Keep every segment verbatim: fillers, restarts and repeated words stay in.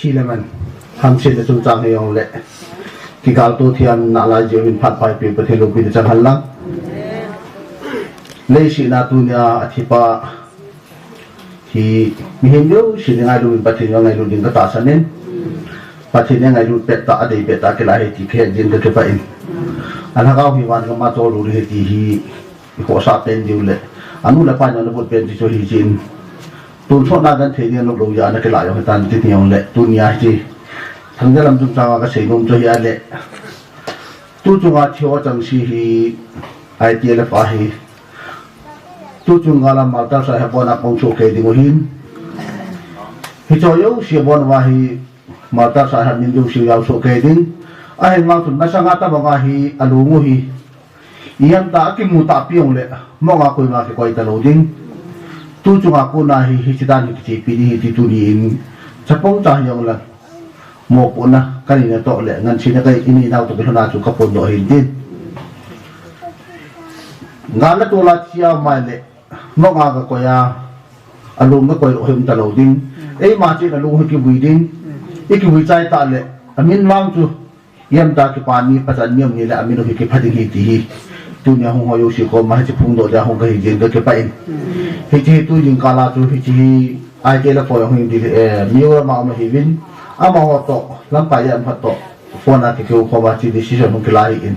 Thi le man, hamsetna chungchang hi jong le, kigalto thiam nalai jeh in phat pha eipeh Pathen loupina chang hen lang. Leiset a tunia athipa hi mihem jouse in ngailu in Pathen jong ngailu ding katahsan in. Pathen in ngailu pet tah, adei pet tah kilah ahi ti kahet jin kakipah in. Alhagao hi van gam a chol lou ding ahi ti hi, ikhohsah pen diu le, anu le apa in ana bol pen ti chu ahi jin. Tun sot na kan thei ni anop lou jeh a ana kilah jong hitan ti ti jong le, tunia hiche Thangjalam chungchang a kasei nom chu ahi a le. Tu chunga thi ho chang se hi I T L F ahi. Tu chung gal a Martyr Sahib a bon a pang soh kei ding u ahin. Hiche jouse a bon uva hi Martyr Sahib min jouse jao soh kei ding. Ahin vang chun masanga tabang a hi alung u hi. Ijemtia akimu tahpi jong le, mong a koima kikoi talou ding. Tu chunga kona hi, hiche dan hi kichepi ding ahi ti tuni in, chapang cha hi jong le, mopohna kanei na toh le, ngansena kanei nau toh kilhon a chu kaphondoh ahin tin. Gal a tol a thi a mai le, mong a kakoi a, alung kakoi lou hi um talou ding. Eima cheh in alung hi kivui ding. Ikivui chai tah le, amin vang chu, ijemtia kipa ni, pachan ni um ni le amin u hi kipha ding ahi ti hi. Tunia hung ho jouse koma hiche phongdoh dia hung kahi jeh in kakipah in. Hiche hi tu jingkah a chu hiche hi I T L F ho jong hi di, eh, Mizoram a um ahiuvin. Amaho toh, lamkai a um khat toh, phone a kikeu khom a hiche decision hung kila ahin.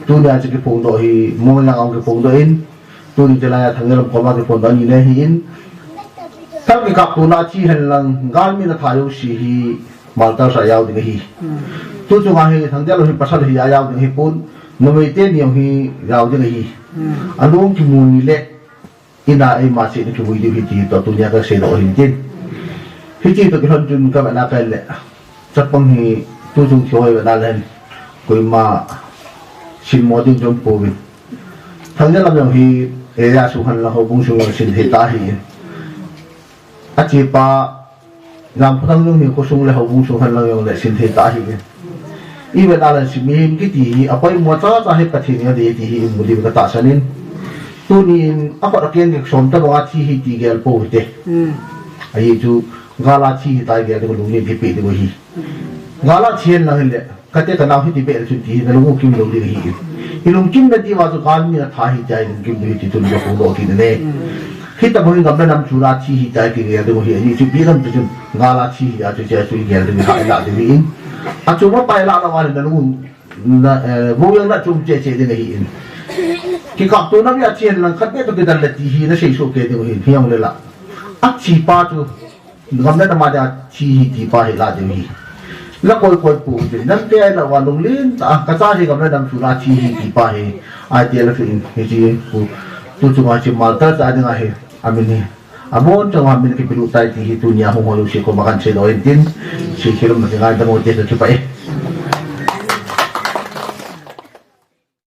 Tunia hiche kiphongdoh hi, Moirang a hung kiphongdoh in. Tuni chelai a Thangjalam koma kiphongdoh ani le ahin. Thal kikaptona thi hen lang, galmi natha jouse hi, Martyr Sahib a jao ding ahi. Tu chunga hi Thangjalam hi pasal hi ajao ding ahipon, numei teni jong hi jao ding ahi. Alung kimu ni le, in a eima cheh in kivui diu ahi ti toh tunia kaseidoh ahin tin. Hiche toh kilhon chun kavet na kei le, chapang hi tu chung thi ho hi vet na le hen, koima simmo ding chu um pouvin. Thangjalam jong hi area sung hen lang houbung sung jong sin thei tah ahin. Achepa Jamkhonang jong hi khosung le houbung sung hen lang jong le sin thei tah ahin. Ivet na le mihem kiti hi apoimo chacha hi Pathen in adei ti hi imu diu katahsan in. Tuni in akhut akeng kisom tabang a thi ahi ti gel pou hite. Ahi chu gal a thi ahi ti gel ding lunggel kipeh ding ahi. Gal a thi hen lang hile, kate kanao hiti beh le chun ti hi nalung u kimlou ding ahi. Ilungkim nadiu va chu galmi natha ahi tia ilungkim diu ahi ti chun kaphongdoh kit in ahi. Hitobang hi gam le nam chuna thi ahi tia kigel ding ahi, ajeh chu ipi ham ti chun gal a thi ahi a chu tia chu igel ding ahi, ilah ding ahi. Achom a pa ilah lou a le nalung u, na, eh, vo jeng na chom cheh cheh ding ahi. Kikaptona beh a thi hen lang khat beh toh kidal le ti hi nasei soh kei ding ahi, hijongle la. Athi pa chu Gam le nam a dia thi ahi ti pa hi lah ding ahi. La koi koi pou hite. Nang te a ilah uva lunglen tah a, kacha hi gam le nam chuna thi ahi ti pa hi. I T L F in hiche pu, tu chunga hiche Martyr cha dinga hi amin hi, abon chauva min kipelut tai ti hi tunia hung ho jouse koma kahin seidoh in tin. Seikhel umna kingai dam u hite, kakipah e.